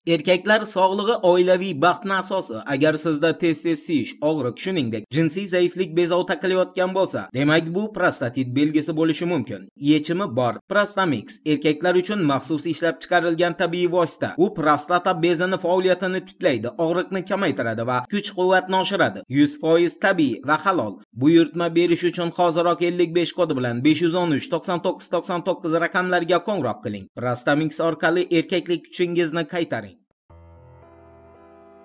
Erkaklar sog'lig'i oilaviy baxtning asosi. Agar sizda tez-tez siyish, og'riq, shuningdek, jinsiy zaiflik bezovta qilayotgan bo'lsa, demak bu prostatit belgisi bo'lishi mumkin. Yechimi bor. Prostamix erkaklar uchun maxsus ishlab chiqarilgan tabiiy vosita. U prostata bezini faoliyatini tiklaydi, og'riqni kamaytiradi va kuch-quvvatni oshiradi. 100% tabiiy va halol. Buyurtma berish uchun hoziroq 55 kodi bilan 513 99 99 raqamlariga qo'ng'iroq qiling. Prostamix orqali erkaklik kuchingizni qaytaring.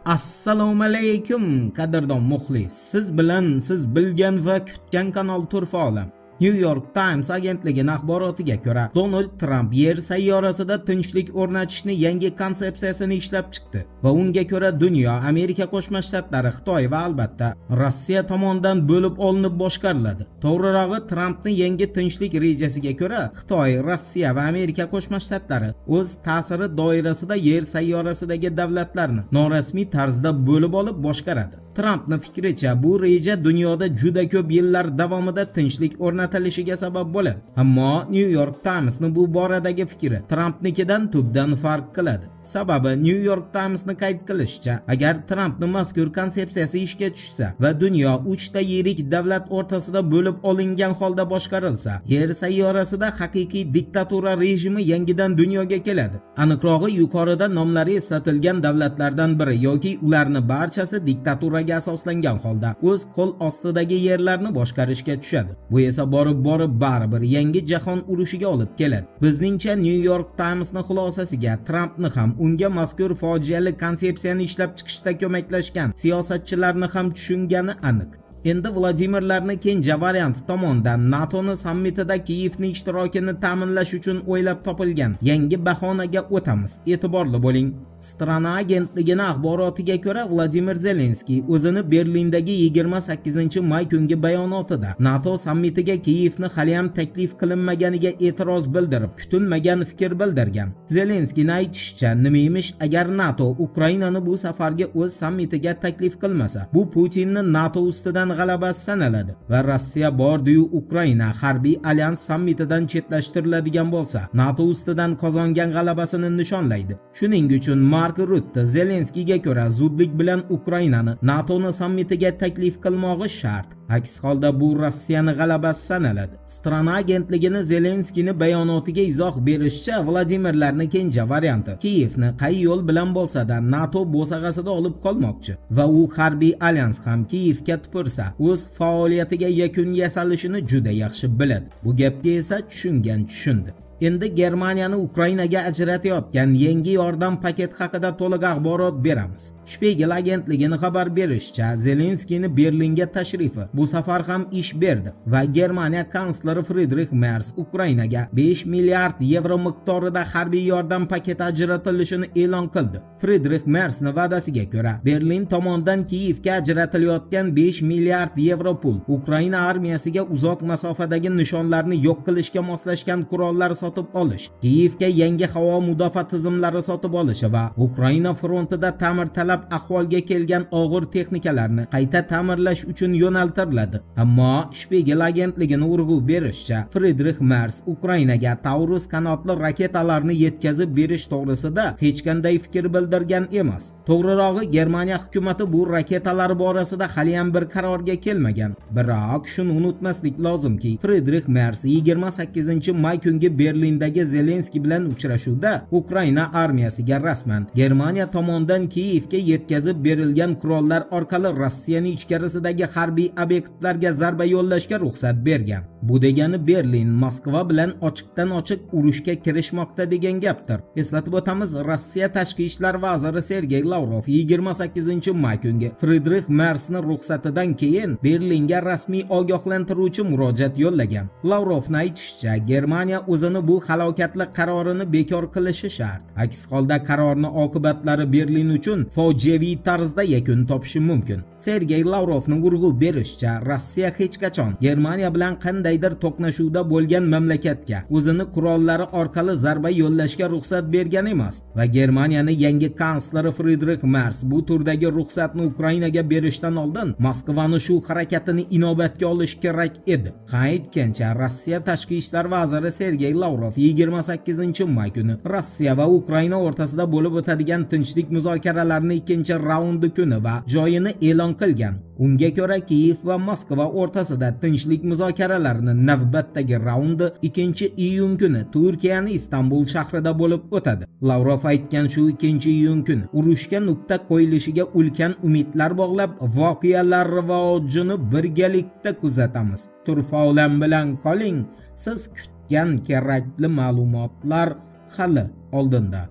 Assalomu alaykum qadrdon muxlis. Siz bilan siz bilgan va kutgan kanal Turfa Olam. New York Times agentligining axborotiga ko'ra, Donald Tramp yer sayyorasida tinchlik o'rnatishni yangi konsepsiyasini ishlab chiqdi va unga ko'ra dunyo Amerika Qo'shma Shtatlari, Xitoy va albatta Rossiya tomonidan bo'lib olinib boshqariladi. To'g'rirog'i, Trampning yangi tinchlik rejasiga ko'ra, Xitoy, Rossiya va Amerika Qo'shma Shtatlari o'z ta'siri doirasida yer sayyorasidagi davlatlarni norasmiy tarzda bo'lib olib boshqaradi. Trampning fikricha, bu reja dunyoda juda ko'p yillar davomida tinchlik o'rnatilishiga sabab bo'ladi. Ammo New York Times'ning bu boradagi fikri Trampnikidan tubdan farq qiladi. Sababi New York Times'ni qayd qilishicha, agar Trampning mazkur konsepsiyasi ishga tushsa va dunyo 3 ta yirik davlat o'rtasida bo'lib olingan holda boshqarilsa, yer sayyorasida haqiqiy diktatura rejimi yangidan dunyoga keladi. Aniqrog'i, yuqorida nomlari eslatilgan davlatlardan biri yoki ularni barchasi diktaturaga asoslangan holda o'z qo'l ostidagi yerlarni boshqarishga tushadi. Bu esa borib-borib baribir yangi jahon urushiga olib keladi. Bizningcha New York Times'ning xulosasiga Trampni ham, unga mazkur fojiali konsepsiyani ishlab chiqishda ko'maklashgan siyosatchilarni ham tushungani aniq. Endi Vladimirlarni kenja varianti tomonidan NATOning sammitida Kiyevning ishtirokini ta'minlash uchun o'ylab topilgan yangi bahonaga o'tamiz. E'tiborli bo'ling. Strana agentligining axborotiga ko'ra, Vladimir Zelenskiy o'zini Berlindagi 28-may kungi bayonotida NATO sammitiga Kiyevni hali ham taklif qilinmaganiga e'tiroz bildirib, kutilmagan fikr bildirgan. Zelenskiyning aytishicha, nima emish, agar NATO Ukrainani bu safarga o'z sammitiga taklif qilmasa, bu Putinni NATO ustidan g'alabasi sanaladi va Rossiya bordi-yu Ukraina harbiy alyans sammitidan chetlashtiriladigan bo'lsa, NATO ustidan qozongan g'alabasini nishonlaydi. Shuning uchun Mark Rutte Zelenskiyga ko'ra zudlik bilan Ukrainani NATOning sammitiga taklif qilmog'i shart. Aks holda bu Rossiyani g'alabasi sanaladi. Strana agentligini Zelenskiyning bayonotiga izoh berishicha, Vladimirlarning kenja varianti Kiyevni qay yo'l bilan bo'lsa-da NATO bo'sag'asida olib qolmoqchi va u harbiy alyans ham Kiyevga tupursa, o'z faoliyatiga yakun yasalishini juda yaxshi biladi. Bu gapga esa tushungan tushundi. Endi Germaniyani Ukrainaga ajratayotgan yangi yordam paketi haqida to'liq axborot beramiz. Spiegel agentligining xabar berishicha, Zelenskiyning Berlinga tashrifi bu safar ham ish berdi va Germaniya kansleri Fridrix Merz Ukrainaga 5 milliard yevro miqdorida harbiy yordam paketi ajratilishini e'lon qildi. Fridrix Merzning va'dasiga ko'ra, Berlin tomonidan Kiyevga ajratilayotgan 5 milliard yevro pul Ukraina armiyasiga uzoq masofadagi nishonlarni yo'q qilishga moslashgan qurollar sotib olish, Kiyevga yangi havo mudofaa tizimlari sotib olish va Ukraina frontida ta'mirtalab ahvolga kelgan og'ir texnikalarni qayta ta'mirlash uchun yo'naltiriladi. Ammo Spiegel agentligining urg'u berishicha, Fridrix Merz Ukrainaga Taurus qanotli raketalarni yetkazib berish to'g'risida hech qanday fikr bildirgan emas. To'g'rirog'i, Germaniya hukumati bu raketalar borasida hali ham bir qarorga kelmagan. Biroq shuni unutmaslik lozimki, Fridrix Merz 28-may kungi Berlindagi Zelenskiy bilan uchrashuvda Ukraina armiyasiga rasman Germaniya tomonidan Kiyevga yetkazib berilgan qurollar orqali Rossiyaning ichkarisidagi harbiy obyektlarga zarba yo'llashga ruxsat bergan. Bu degani Berlin Moskva bilan ochiqdan-ochiq urushga kirishmoqda degan gapdir. Eslatib o'tamiz, Rossiya tashqi ishlar vaziri Sergey Lavrov 28-may kungi Fridrix Merzning ruxsatidan keyin Berlinga rasmiy ogohlantiruvchi murojaat yo'llagan. Lavrovning aytishicha, Germaniya o'zini bu halokatli qarorini bekor qilishi shart. Aks holda qarorning oqibatlari Berlin uchun fojiaviy tarzda yakun topishi mumkin. Sergey Lavrovning urg'u berishicha, Rossiya hech qachon Germaniya bilan qanday qandaydir to'qnashuvda bo'lgan mamlakatga o'zini qurollari orqali zarba yo'llashga ruxsat bergan emas va Germaniyani yangi kansleri Fridrix Merz bu turdagi ruxsatni Ukrainaga berishdan oldin Moskvani shu harakatini inobatga olish kerak edi. Aytgancha, Rossiya tashqi ishlar vaziri Sergey Lavrov 28-may kuni Rossiya va Ukraina o'rtasida bo'lib o'tadigan tinchlik muzokaralarining ikkinchi raundi kuni va joyini e'lon qilgan. Unga ko'ra, Kiyev va Moskva o'rtasida tinchlik muzokaralarining navbatdagi raundi 2-iyun kuni Turkiyaning Istanbul shahrida bo'lib o'tadi. Lavrov aytgan shu 2-iyun kuni urushga nuqta qo'yilishiga ulkan umidlar bog'lab, voqealar rivojini birgalikda kuzatamiz. Turfa olam bilan qoling, siz kutgan kerakli ma'lumotlar hali oldinda.